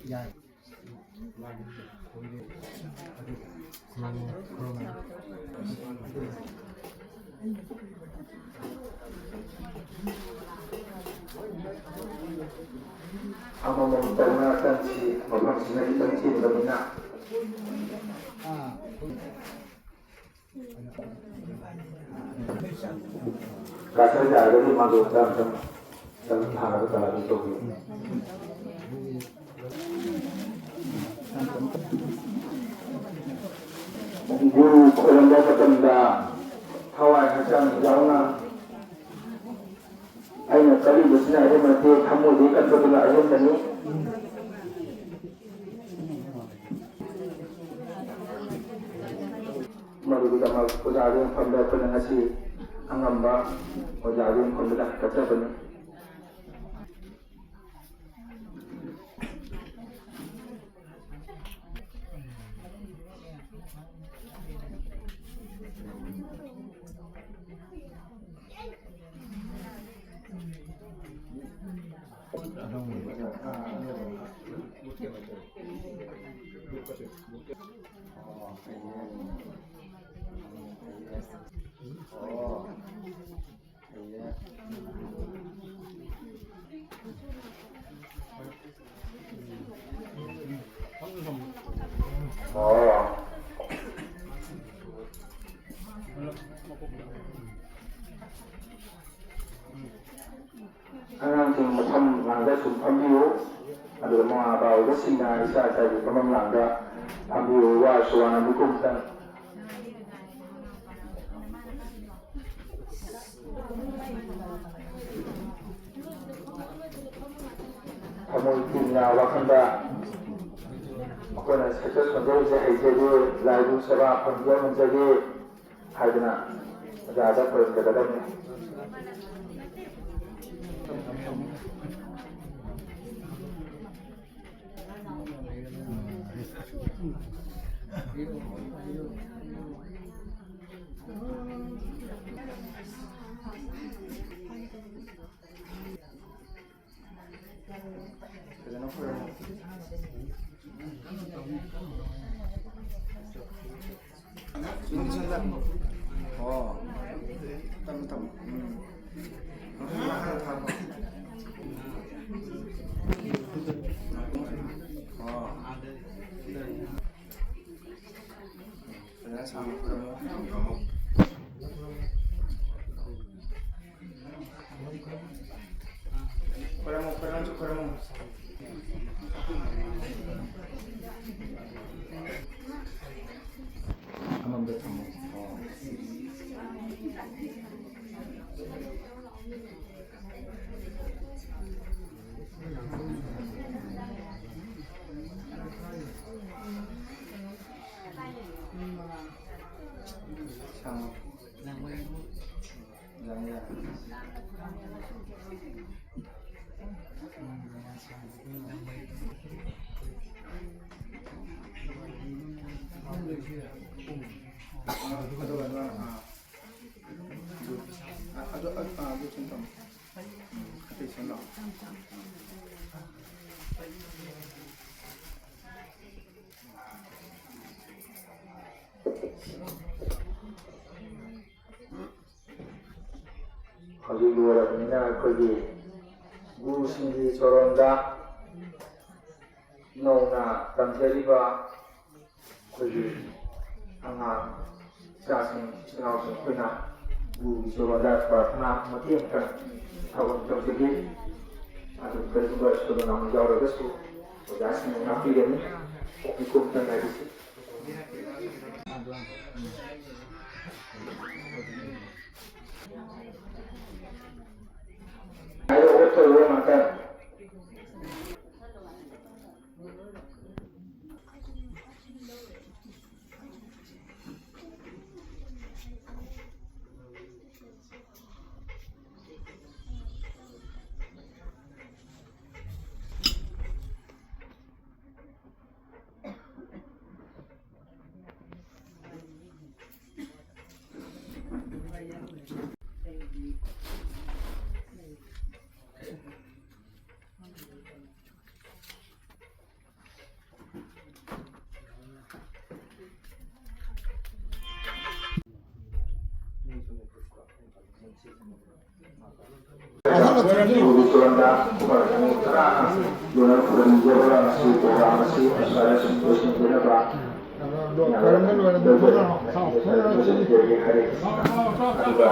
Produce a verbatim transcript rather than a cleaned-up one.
ꯌꯥꯏ꯫ ꯑꯃꯃꯝ ꯇꯧꯅ ꯆꯪꯁꯤ, ꯃꯐꯝꯁꯤꯅ ꯈꯤꯇꯪ ꯆꯤꯟꯕꯅꯤꯅ꯫ ꯀꯥꯁꯔ ꯌꯥꯔꯒꯗꯤ ꯃꯥꯗꯣ ꯆꯥꯝ ꯆꯥꯝ ꯆꯥꯝ ꯊꯥꯔꯒ ꯀꯂꯥꯗꯨ ꯇꯧꯕꯤꯌꯨ꯫ ꯒꯨꯔꯨ ꯈꯣꯏꯔꯝꯕ ꯃꯇꯝꯗ ꯊꯋꯥꯏ ꯍꯛꯆꯥꯡ ꯌꯥꯎꯅ ꯑꯩꯅ ꯀꯠꯂꯤꯕꯁꯤꯅ ꯑꯍꯦꯟꯕ ꯅꯠꯇꯦ, ꯊꯃꯣꯏꯗꯒꯤ ꯀꯠꯄꯗꯨꯅ ꯑꯍꯦꯟꯕꯅꯤ꯫ ꯃꯗꯨꯒꯤꯗꯃꯛ ꯑꯣꯖꯥꯒꯤ ꯃꯐꯝꯗ ꯑꯩꯈꯣꯏꯅ ꯉꯁꯤ ꯑꯉꯝꯕ ꯑꯣꯖꯥꯒꯤ ꯃꯐꯝꯗ ꯀꯠꯆꯕꯅꯤ꯫ ꯑꯣ꯫ ꯑꯉꯥꯡꯁꯤꯡ ꯃꯐꯝ ꯂꯥꯡꯗ ꯁꯨꯝ ꯐꯝꯕꯤꯌꯨ, ꯑꯗꯨꯒ ꯃꯃꯥ ꯃꯄꯥ ꯑꯣꯏꯕꯁꯤꯡꯅ ꯏꯁꯥ ꯏꯁꯥꯒꯤ ꯐꯝꯐꯝ ꯂꯥꯡꯗ ꯐꯝꯕꯤꯌꯨ, ꯋꯥꯔꯁꯨ ꯋꯥꯅ ꯃꯤꯀꯨꯞꯇꯪ꯫ ꯊꯃꯣꯏ ꯇꯤꯟꯅ ꯋꯥꯈꯜꯗ ꯑꯩꯈꯣꯏꯅ ꯁꯛꯆ ꯁꯣꯟꯖꯔꯤꯁꯦ ꯍꯩꯖꯒꯦ, ꯂꯥꯏꯕꯨ ꯁꯦꯕꯥ ꯐꯪꯕ ꯉꯝꯖꯒꯦ ꯍꯥꯏꯗꯅ ꯑꯣꯖꯥꯗ ꯈꯣꯏꯔꯝꯖꯒꯗꯕꯅꯤ꯫ ꯑꯣ꯫ ꯇꯝꯃꯣ, ꯇꯝꯃꯣ꯫ ꯎꯝ꯫ ꯑꯣ꯫ ꯐꯖꯅ ꯁꯥꯡꯅ ꯈꯨꯔꯨꯝꯃꯨ꯫ ꯈꯨꯔꯨꯝꯃꯨ, ꯈꯨꯔꯨꯝꯃꯨ, ꯈꯨꯔꯨꯝꯃꯨ꯫ ꯑꯃꯃꯝꯗ ꯊꯝꯃꯣ꯫ ꯑꯣ꯫ ꯁꯥꯡꯉꯣ꯫ ꯌꯥꯅꯤ, ꯌꯥꯅꯤ꯫ ꯑꯗꯨ, ꯑꯗꯨ, ꯑꯗꯨ, ꯑꯥ꯫ ꯑꯗꯨ, ꯑꯗꯨ, ꯑꯥ, ꯑꯗꯨ ꯁꯨꯝ ꯊꯝꯃꯣ꯫ ꯎꯝ, ꯑꯇꯩ ꯁꯨꯝ ꯂꯥꯛꯑꯣ꯫ ꯍꯧꯖꯤꯛ ꯂꯣꯏꯔꯕꯅꯤꯅ ꯑꯩꯈꯣꯏꯒꯤ ꯒꯨꯔꯨꯁꯤꯡꯒꯤ ꯆꯣꯔꯣꯟꯗ ꯅꯧꯅ ꯇꯝꯖꯔꯤꯕ ꯑꯩꯈꯣꯏꯒꯤ ꯑꯉꯥꯡ ꯏꯆꯥꯁꯤꯡ, ꯏꯆꯤꯜ ꯏꯅꯥꯎꯁꯤꯡ ꯑꯩꯈꯣꯏꯅ ꯒꯨꯔꯨꯒꯤ ꯆꯣꯔꯣꯟꯗ ꯄ꯭ꯔꯥꯔꯊꯅꯥ ꯃꯇꯦꯛ ꯑꯃꯇꯪ ꯊꯧꯔꯝ ꯇꯧꯖꯒꯦ꯫ ꯑꯗꯨ ꯀꯔꯤꯒꯨꯝꯕ ꯁꯣꯏꯕ ꯉꯥꯝꯕ ꯌꯥꯎꯔꯒꯁꯨ ꯑꯣꯖꯥꯁꯤꯡꯅ ꯉꯥꯛꯄꯤꯒꯅꯤ꯫ ꯃꯤꯀꯨꯞ ꯑꯃꯇꯪ ꯉꯥꯏꯕꯤꯁꯤ꯫ ꯍꯥꯏꯔꯣ, ꯑꯣꯐ ꯇꯧꯔꯣ ꯉꯥꯛꯇꯪ꯫ ꯃꯅꯤꯄꯨꯔ ꯂꯝꯗꯝ ꯄꯨꯝꯕꯗ ꯈꯨꯗꯣꯡ ꯆꯥꯔꯤꯕ ꯉꯁꯤ ꯄ꯭ꯔꯣꯒ꯭ꯔꯥꯝ ꯑꯁꯤ ꯑꯁ꯭ꯋꯥꯏꯗ ꯁꯨꯝ ꯂꯣꯏꯁꯤꯟꯖꯅꯕ ꯀꯔꯝꯅ ꯂꯣꯏꯔꯗꯤ ꯐꯖꯅ ꯂꯣꯏꯁꯤꯟꯖꯔꯒꯦ ꯈꯜꯂꯤ꯫ ꯑꯗꯨꯒ